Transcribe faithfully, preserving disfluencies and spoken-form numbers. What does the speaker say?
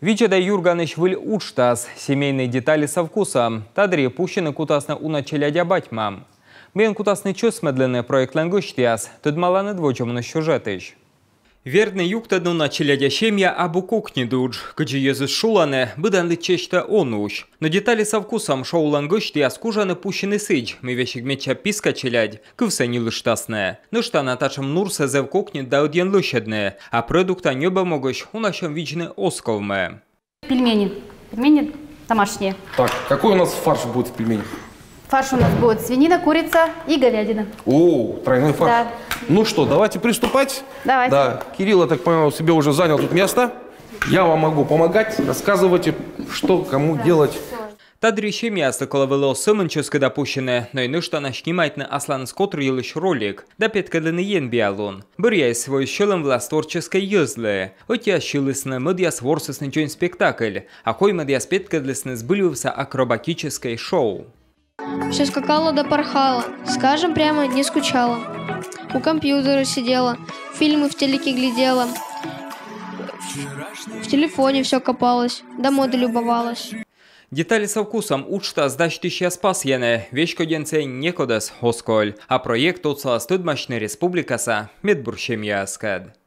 Видзӧдӧй «Юрганысь» выль уджтас «Семейные детали со вкусом». Та дырйи пусьыны кутасны уна челядя бать-мам. Мыйӧн кутасны чӧсмӧдлыны проектлӧн гӧсьтъяс, тӧдмаланныд водзӧ миян сюжетысь. Вердны юктӧдны уна челядя семья абу кокньыд удж. Кыдзи йӧзыс шулӧны, быдӧнлы чечтӧ он усь. Но «Детали со вкусом» шоулӧн гӧсьтъяс кужӧны пусьыны сідз, мый весиг медся писка челядь кывсӧ ньылыштасны. Нӧшта на татшӧм нурсӧ зэв кокньыд да ӧдйӧн лӧсьӧдны, а продукта ньӧбӧм могысь уна сьӧм видзны оз ковмы. Пельмени. Пельмени домашние. Так, какой у нас фарш будет в пельменях? Фарш у нас будет свинина, курица и говядина. О, тройной фарш. Да. Ну что, давайте приступать. Давайте. Да, Кирилл, я так понимаю, себе уже занял тут место. Я вам могу помогать, рассказывайте, что кому делать. Та дырйи семьяяслы колӧ вӧлі оз сӧмын чӧскыда пусьыны, но и нӧшта на снимайтны асланыс котыр йылысь ролик да петкӧдлыны енбиалун. Бӧръяыс воис сьӧлӧм вылас творческӧй йӧзлы. Ӧтияс сьылісны, мӧдъяс ворсісны дзонь спектакль, а коймӧдъяс петкӧдлісны збыльвывса акробатическӧй шоу. Все скакала да порхала, скажем прямо, не скучала. У компьютера сидела, фильмы в телеке глядела. В телефоне все копалась, да моды любовалась. «Детали со вкусом» уджтас дасьтысьяс пасйӧны, веськодьӧн сійӧн некодӧс оз коль. А проект отсалас тӧдмасьны республикаса медбур семьяяскӧд.